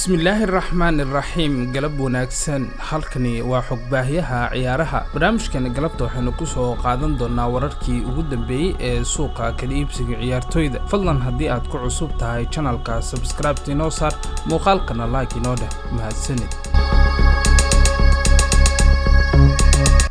Bismillaahi raxmaani raxiim. Galab wanaagsan, halkani waa xogbaahyaha ciyaaraha. Barnaamijkan galabta waxaynu kusoo qaadan doonaa wararkii ugu dambeeyey ee suuqa kala iibsiga ciyaartoyda. Fadlan haddii aad ku cusub tahay channelka, subscribe inoo saar, muuqaalkana like inoo dheh. Mahadsanid.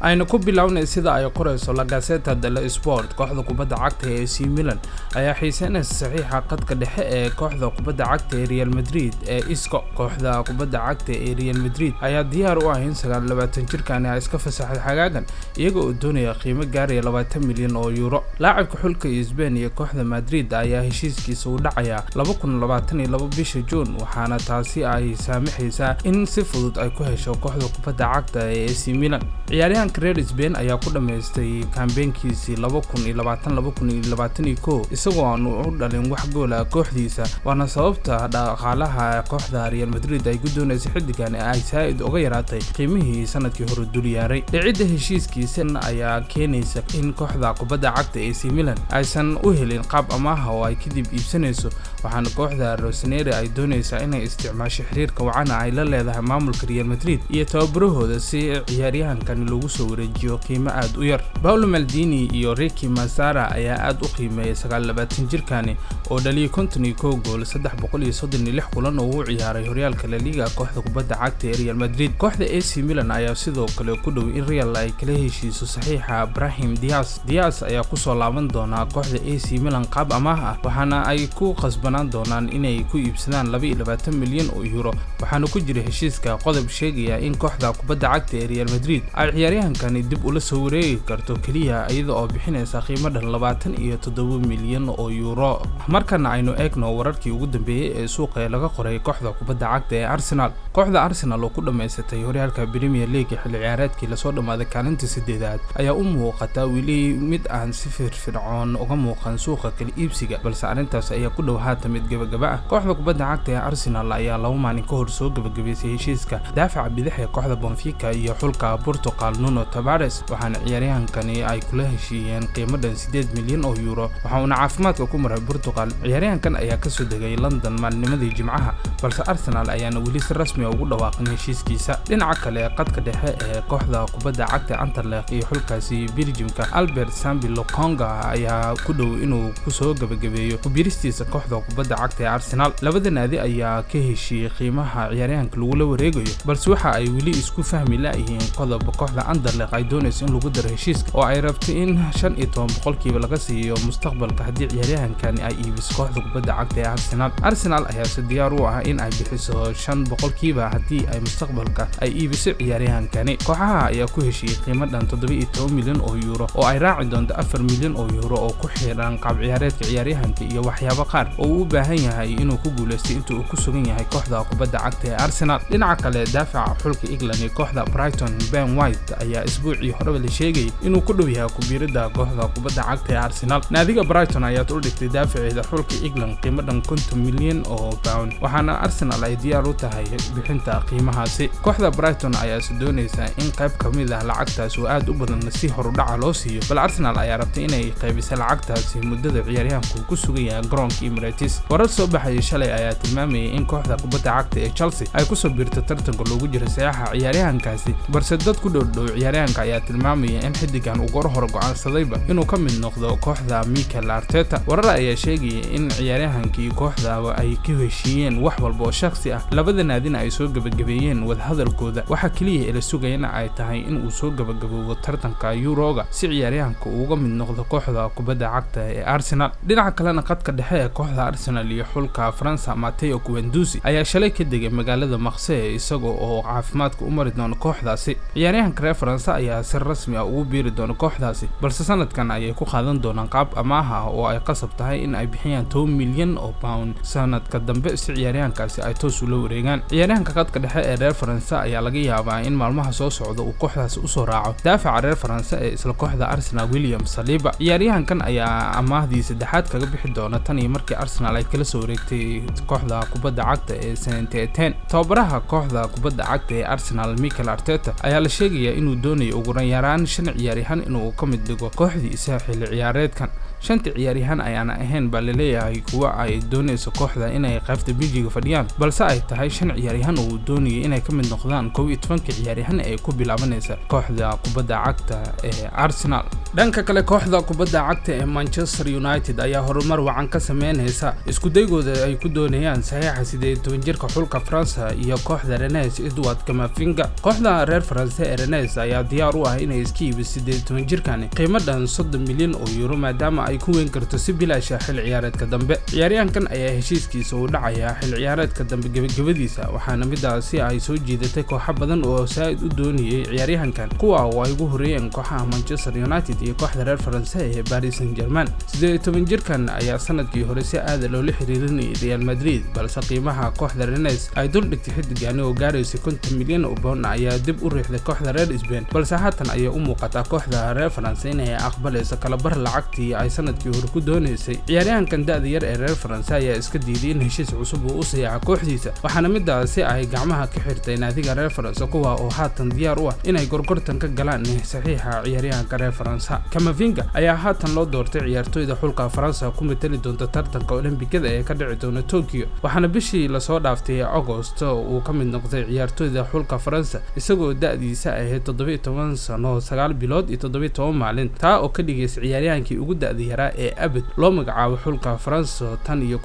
Aynu ku bilownay sida ay qorayso La Gazzetta dello Sport, kooxda kubadda cagta ee AC Milan ayaa xiiseynaysa saxiixa qadka dhexe ee kooxda kubadda cagta ee Real Madrid ee Isco. Kooxda kubadda cagta ee Real Madrid ayaa diyaar u ah in 29 jirkani ay iska fasaxday xagaagan, iyaga oo doonaya qiimo gaaraya 20 milyan oo euro. Laacibka xulka Spain iyo kooxda Madrid ayaa heshiiskiisa u dhacayaa 2022 bisha Juun, waxaana taasi ay saamaxaysaa in si fudud ay ku hesho kooxda kubadda cagta ee AC Milan. Ciyaaryahanka reer Spain ayaa ku dhameystay kambeynkiisii 2020, 2021 isagoo aan u dhalin wax goola kooxdiisa, waana sababta dhaqaalaha kooxda Real Madrid ay ku doonaysa xiddigan ay saa'id uga yaraatay qiimihii sanadkii hore dulyaaray. Dhicidda heshiiskiisa ayaa keenaysa in kooxda kubadda cagta AC Milan aysan u helin qaab amaaha oo ay kadib iibsanayso, waxaana kooxda Rossoneri ay doonaysaa inay isticmaasho xiriirka wacana ay la leedahay maamulka Real Madrid iyo tababarahooda si ciyaaryahankani lagu soo wareejiyo qiimo aad u yar. Paolo Maldini iyo Ricky Massara ayaa aad u qiimeeyay 29 jirkani oo dhaliyay 51 gool 336 kulan oo uu ciyaaray horyaalka La Liga kooxda kubadda cagta ee Real Madrid. Kooxda AC Milan ayaa sidoo kale ku dhow in Real ay kala heshiiso saxiixa Brahim Diaz. Diaz ayaa kusoo laaban doonaa kooxda AC Milan qaab amaah ah, waxaana ay ku qasbanaan doonaan inay ku iibsadaan 22 milyan oo euro, waxaana ku jira heshiiska qodob sheegaya in kooxda kubadda cagta ee Real Madrid ay ciyaaryahankani dib ula soo wareegi karto keliya iyada oo bixinaysa qiimo dhan 27 milyan oo euro. Markana aynu eegno wararkii ugu dambeeyey ee suuqa ee laga qoray kooxda kubadda cagta ee Arsenal. Kooxda Arsenal oo ku dhammaysatay horyaalka Premier League xilli ciyaareedkii lasoo dhammaaday kaalinta sideedaad ayaa u muuqata weli mid aan si firfircoon uga muuqan suuqa kala iibsiga, balse arrintaas ayaa ku dhow haatan mid gabagaba ah. Kooxda kubadda cagta ee Arsenal ayaa 2 maalin ka hor soo gabagabaysay heshiiska daafaca bidix ee kooxda Benfica iyo xulka Portugal, Nuno Tavares, waxaana ciyaaryahankani ay kula heshiiyeen qiimo dhan 8 milyan oo euro, waxa uuna caafimaadka ku maray Portugal. Ciyaaryahankan ayaa kasoo degay London maalinimadii Jimcaha, balse Arsenal ayaana weli si rasmi ah ugu dhawaaqin heshiiskiisa. Dhinaca kale, qadka dhexe ee kooxda kubadda cagta Anderlecht iyo xulkaasi Belgiumka, Albert Sambi Lokonga, ayaa ku dhow inuu kusoo gabagabeeyo kubiristiisa kooxda kubadda cagta ee Arsenal. Labada naadi ayaa ka heshiiyey qiimaha ciyaaryahanka lagula wareegayo, balse waxa ay weli isku fahmi la'yihiin qodob kooxda Anderlecht ay doonayso in lagu daro heshiiska, oo ay rabto in 15% laga siiyo mustaqbalka haddii ciyaaryahankani ay iibiso kooxda kubadda cagta ee Arsenal. Arsenal ayaase diyaar u ah in ay bixiso 5% haddii ay mustaqbalka ay iibiso ciyaaryahankani. Kooxaha ayaa ku heshiiyey qiimo dhan 17 milyan oo euro, oo ay raaci doonto 4 milyan oo euro oo ku xiran qaab ciyaareedka ciyaaryahanka iyo waxyaabo qaar oo uu u baahan yahay inuu ku guuleystay inta uu ku sugan yahay kooxda kubadda cagta ee Arsenal. Dhinaca kale, daafaca xulka England ee kooxda Brighton, Ben White, ayaa isbuucii horeba la sheegayay inuu ku dhow yahay kubiirida kooxda kubadda cagta ee Arsenal. Naadiga Brighton ayaa u dhigtay daafaceeda xulka England qiimo dhan 50 milyan oo pound, waxaana Arsenal ay diyaar u tahay bixinta qiimahaasi. Kooxda Brighton ayaase doonaysa in qayb ka mid ah lacagtaas oo aad u badan si horudhaca loo siiyo, bal Arsenal ayaa rabtay inay qaybisa lacagtaasi muddada ciyaaryahanku ku sugan yahay garoonka Emirates. Warar soo baxayay shalay ayaa tilmaamayay in kooxda kubadda cagta ee Chelsea ay kusoo biirto tartanka loogu jiro saxiixa ciyaaryahankaasi, balse dad ku dhowdhow ciyaaryahanka ayaa tilmaamaya in xiddigan uu goor hore go'aansadayba inuu ka mid noqdo kooxda Mikel Arteta. Warar ayaa sheegaya in ciyaaryahankii kooxda ay ka heshiiyeen wax walba oo shakhsi ah, labada naadina ay soo gabagabeeyeen wadahadalkooda. Waxaa keliya ee la sugayana ay tahay in uu soo gabagaboobo tartanka Yuroga si ciyaaryahanka uu uga mid noqdo kooxda kubadda cagta ee Arsenal. Dhinaca kalena, qadka dhexe ee kooxda Arsenal iyo xulka Faransa, Matteo Guendouzi, ayaa shalay ka degay magaalada Marseille isaga oo caafimaadka u mari doono kooxdaasi. Ciyaaryahanka reer Faransa ayaa si rasmi ah ugu biiri doona kooxdaasi, balse sanadkan ayay ku qaadan doonaan qaab amaaha ah oo ay qasab tahay in ay bixiyaan 10 milyan oo pound sanadka dambe si ciyaaryahankaasi ay toos ula wareegaan. Ciyaaryahanka qadka dhexe ee reer Faransa ayaa laga yaabaa in maalmaha soo socda uu kooxdaasi usoo raaco daafaca reer Faransa ee isla kooxda Arsenal, William Saliba. Ciyaaryahankan ayaa amaahdii saddexaad kaga bixi doona tan iyo markii Arsenal ay kala soo wareegtay kooxda kubadda cagta ee Saint Etienne. Tababaraha kooxda kubadda cagta ee Arsenal, Mikel Arteta, ayaa la sheegayaa inuu doonayo ugu yaraan shan ciyaaryahan inuu ka mid dhigo kooxdiisa xilli ciyaareedkan. Shanta ciyaaryahan ayaana ahayn baa laleeyahay kuwa ay doonayso kooxda inay qaybta bijiga fadhiyaan, balse ay tahay 5 ciyaaryahan oo uu doonayay inay ka mid noqdaan 11-ka ciyaaryahan ee ku bilaabanaysa kooxda kubadda cagta ee Arsenal. Dhanka kale, kooxda kubadda cagta ee Manchester United ayaa horumar wacan ka sameynaysa isku daygooda ay ku doonayaan saxiixa 18 jirka xulka Faransa iyo kooxda Rennes Edouard Camavinga. Kooxda reer Faransa ee Rennes ayaa diyaar u ah inay iska iibiso 18 jirkan qiimo dhan 30 milyan oo euro, maadaama ay ku weyn karto si bilaash ah xil ciyaareedka dambe. Ciyaaryahankan ayaa heshiiskiisa uu dhacayaa xil ciyaareedka dambe gebagabadiisa, waxaana midaasi ay soo jiidatay kooxo badan oo saa'id u doonayay ciyaaryahankan, kuwa oo ay ugu horeeyeen kooxaha Manchester United iyo kooxda reer Faransa ee Paris Saint-Germain. 18 jirkan ayaa sanadkii hore si aad loola xiriirinayay Real Madrid, balse qiimaha kooxda Rennes ay dul dhigtay xiddigani oo gaaraysa 50 milyan oo pound ayaa dib u riixday kooxda reer Spain, balse haatan ayay u muuqataa kooxda reer Faransa inay aqbalayso kala bar lacagtii ay sanadkii hore ku doonaysay. Ciyaaryahankan da'da yar ee reer Faransa ayaa iska diiday in heshiis cusub uu u saxiixo kooxdiisa, waxaana midaasi ay gacmaha ka xirtay naadiga reer Faransa, kuwa oo haatan diyaar u ah inay gorgortan ka galaan saxiixa ciyaaryahanka reer Faransa. Camavinga ayaa haatan loo doortay ciyaartoyda xulka Faransa ku matali doonta tartanka Olombikada ee ka dhici doona Tokyo, waxaana bishii lasoo dhaaftay August uu ka mid noqday ciyaartoyda xulka Faransa isagoo da'diisa ahayd 17 sano 9 bilood iyo 17 maalin, taa oo ka dhigaysa ciyaaryahankii ugu da'da yaraa ee abid loo magacaabo xulka Faransa tan iyo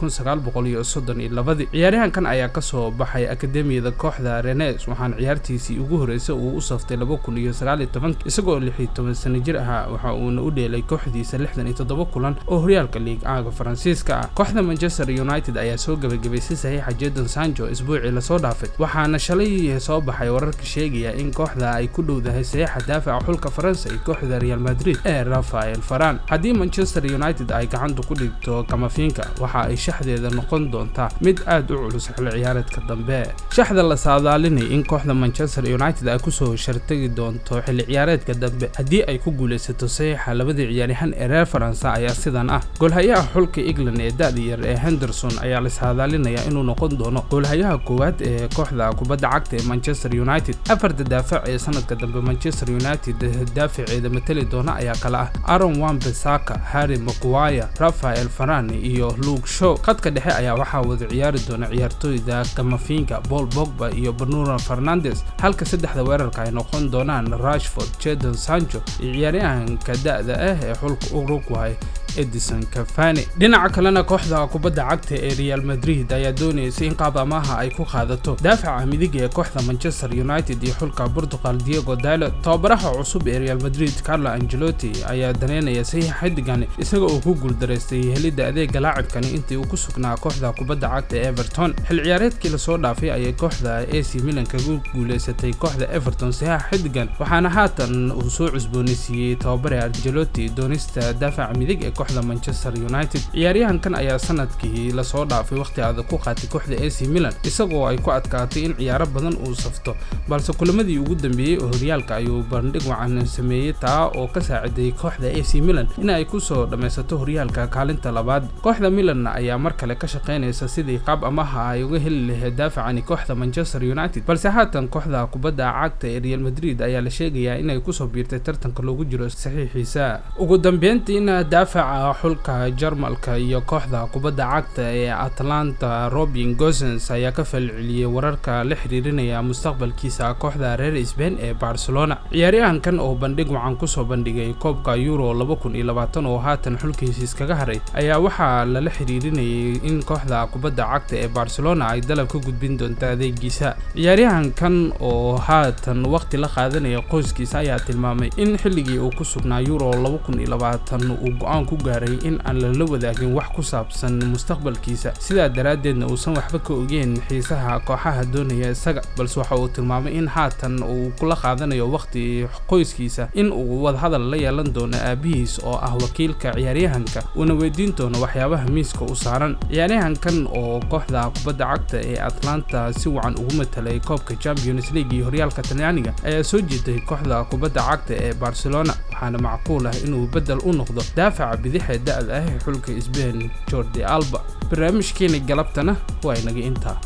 1932. Ciyaaryahankan ayaa kasoo baxay akademiyada kooxda Rennes, waxaana ciyaartiisii ugu horeysay uu u saftay 2019 isagoo 16 sano jir ahaa, waxa uuna u dheelay kooxdiisa 67 kulan oo horyaalka Ligue 1 Faransiiska ah. Kooxda Manchester United ayaa soo gabagabaysay saxiixa Jadon Sancho isbuucii lasoo dhaafay, waxaana shalay soo baxay wararka sheegaya in kooxda ay ku dhowdahay saxiixa daafaca xulka Faransa iyo kooxda Real Madrid ee Rafael Varane. Haddii Manchester United ay gacanta ku dhigto Camavinga, waxa ay shaxdeeda noqon doontaa mid aad u culus xilli ciyaareedka dambe. Shaxda la saadaalinay in kooxda Manchester United ay kusoo shartagi doonto xilli ciyaareedka dambe haddii ay ku guuleysato saxiixa labadii ciyaaryahan ee reer Faransa ayaa sidan ah. Goolhayaha xulka England ee da'da yar ee Henderson ayaa la saadaalinayaa inuu noqon doono goolhayaha koowaad ee kooxda kubadda cagta ee Manchester United. Afarta daafac ee sanadka dambe Manchester United daafaceeda matali doona ayaa kala ah Aaron Wan-Bissaka, Harry Maguire, Rafael Varane iyo Luke Shaw. Khadka dhexe ayaa waxaa wada ciyaari doona ciyaartoyda Camavinga, Paul Pogba iyo Bruno Fernandes, halka saddexda weerarka ay noqon doonaan Rashford, Jadon Sancho iyo ciyaaryahanka da'da ah ee xulka Uruguay Edison Cavani. Dhinaca kalena, kooxda kubadda cagta ee Real Madrid ayaa doonaysa in qaab amaaha ay ku qaadato daafaca midig ee kooxda Manchester United iyo xulka Portugal Diogo Dalot. Tababaraha cusub ee Real Madrid Carlo Ancelotti ayaa daneynaya saxiixa xiddigan, isaga oo ku guuldareystay helidda adeega laacibkani intii uu ku sugnaa kooxda kubadda cagta ee Everton. Xil ciyaareedkii lasoo dhaafay ayay kooxda AC Milan kaga guuleysatay kooxda Everton saxiixa xiddigan, waxaana haatan uu soo cusboonaysiiyey tababare Ancelotti doonista daafaca midig ee kooxda Manchester United. Ciyaaryahankan ayaa sanadkii lasoo dhaafay waqti adag ku qaatay kooxda AC Milan, isagoo ay ku adkaatay in ciyaaro badan uu safto, balse kulamadii ugu dambeeyey oo horyaalka ayuu bandhig wacan sameeyey, taa oo ka saaciday kooxda AC Milan in ay kusoo dhammaysato horyaalka kaalinta labaad. Kooxda Milan ayaa mar kale ka shaqeynaysa sidii qaab amaha ay uga heli lahayd daafacani kooxda Manchester United, balse haatan kooxda kubadda cagta ee Real Madrid ayaa la sheegayaa inay kusoo biirtay tartanka loogu jiro saxiixiisa. Ugu dambeyntiina, daafaca xulka Jarmalka iyo kooxda kubadda cagta ee Atalanta Robin Gosens ayaa ka falceliyey wararka la xiriirinaya mustaqbalkiisa kooxda reer Spain ee Barcelona. Ciyaaryahankan oo bandhig wacan kusoo bandhigay koobka Euro 2020 oo haatan xulkiisa iskaga haray ayaa waxaa lala xiriirinayay in kooxda kubadda cagta ee Barcelona ay dalab ka gudbin doonto adeegiisa. Ciyaaryahankan oo haatan waqti la qaadanaya qoyskiisa ayaa tilmaamay in xilligii uu ku sugnaa Euro 2020 uu go'aan ku gaaray in aan lala wadaagin wax ku saabsan mustaqbalkiisa, sidaa daraaddeedna uusan waxba ka ogeyn xiisaha kooxaha doonaya isaga, balse waxa uu tilmaamay in haatan uu kula qaadanayo waqti qoyskiisa in uu wadahadal la yeelan doono aabihiis oo ah wakiilka ciyaaryahanka, uuna weydiin doono waxyaabaha miiska u saaran. Ciyaaryahankan oo kooxda kubadda cagta ee Atlanta si wacan ugu matalay koobka Champions League iyo horyaalka Talyaaniga ayaa soo jiitay kooxda kubadda cagta ee Barcelona, waxaana macquul ah inuu bedel u noqdo daafaca bidix ee da'da ah ee xulka Spain Jordi Alba. Barnaamijkeena galabtana waa inaga intaa.